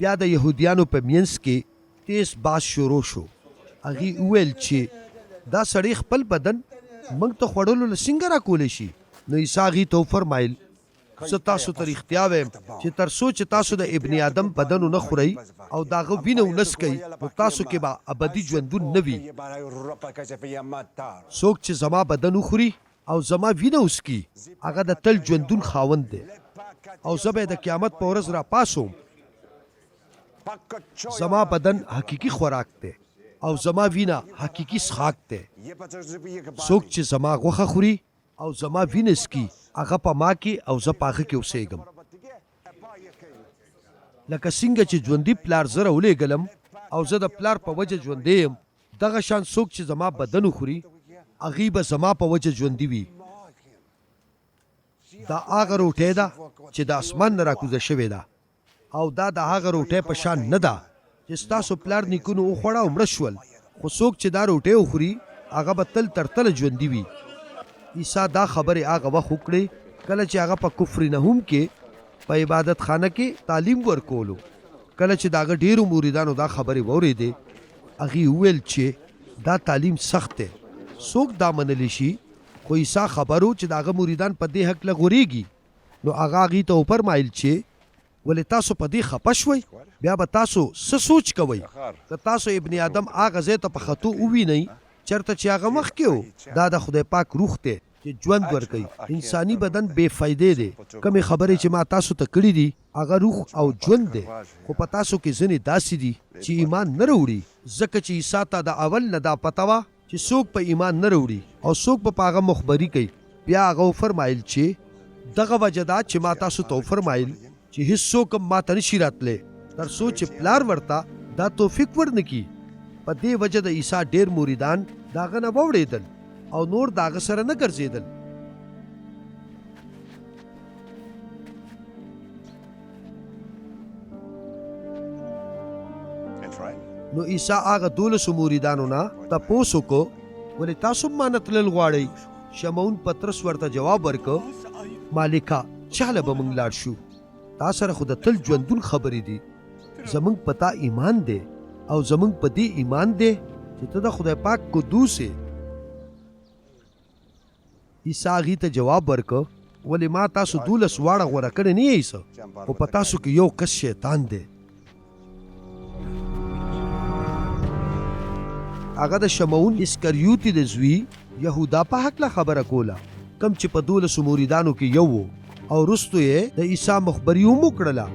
بیا د یهودیانو په مینځ کې تیز بحث شروع شو. هغوی وویل چې، دا سړی خپل بدن موږ ته خوړلو له څنګه راکولی شي؟ نو عیسی هغوی ته وفرمایل، زه تاسو ته رښتیا وایم چې تر څو چې تاسو د ابن ادم بدن ونه خورئ او د هغه وینه ونه څکئ، نو تاسو کې به ابدي ژوندون نه وي. څوک چې زما بدن وخوري او زما وینه وڅکي، هغه د تل ژوندون خاوند دی او زه به یې د قیامت په ورځ راپاڅوم. زما بدن حقیقي خوراک دی او زما وینه حقیقي څښاک دی. څوک چې زما غوښه خوري او زما وینه څکي، هغه په ما کې او زه په هغه کې اوسېږم. لکه څنګه چې ژوندي پلار زه راولېږلم او زه د پلار په وجه ژوندی یم، دغه شان څوک چې زما بدن وخوري، هغوی به زما په وجه ژوندي وي. دا هغه روټۍ ده چې د اسمان نه راکوزه شوې ده او دا د هغه روټۍ په شان نه ده چې ستاسو پلار نیکونو وخوړه او مړه شول، خو څوک چې دا روټۍ وخوري، هغه به تل تر تله ژوندي وي. عیسی دا خبرې هغه وخت وکړې کله چې هغه په کفرنحوم کې په عبادت خانه کې تعلیم ورکولو. کله چې د هغه ډېرو مریدانو دا خبرې واورېدې، هغوی وویل چې دا تعلیم سخت دی، څوک دا منلی شي؟ خو عیسی خبر و چې د هغه مریدان په دې هکله غورېږي، نو هغه هغوی ته وفرمایل چې، ولې تاسو په دې خپه شوئ؟ بیا به تاسو څه سوچ کوئ که تاسو ابن ادم هغه ځای ته په ختو ووینئ چېرته چې هغه مخکې و؟ دا د خدای پاک روح دی چې ژوند ورکوي، انساني بدن بې فایدې دی. کومې خبرې چې ما تاسو ته کړې دي هغه روح او ژوند دی، خو په تاسو کې ځینې داسې دي چې ایمان نه راوړي. ځکه چې عیسی ته د اول نه دا پته وه چې څوک په ایمان نه راوړي او څوک به په هغه مخبري کوي. بیا هغه وفرمایل چې، دغه وجه ده چې ما تاسو ته وفرمایل چې هیڅوک هم ماته نه شي راتلی تر څو چې پلار ورته دا توفیق ورنه کړي. په دې وجه د عیسی ډېر مریدان د هغه نه ووړېدل او نور د هغه سره نه ګرځېدل. نو عیسی هغه دولسو مریدانو نه تپوس وکړو، ولې تاسو هم ما نه تلل غواړئ؟ شمعون پطرس ورته جواب ورکړ، مالکه، چا له به موږ لاړ شو؟ تا سره خو د تل ژوندون خبرې دي. زموږ په تا ایمان دی او زموږ په دې ایمان دی چې ته د خدای پاک قدوس یې. عیسی هغوی ته جواب ورکړ، ولې ما تاسو دولس واړه غوره کړی نه یئ څه؟ خو په تاسو کې یو کس شیطان دی. هغه د شمعون اسکریوتي د زوی یهودا په هکله خبره کوله، کوم چې په دولسو مریدانو کې یو و او وروسته یې د عیسی مخبري هم وکړله.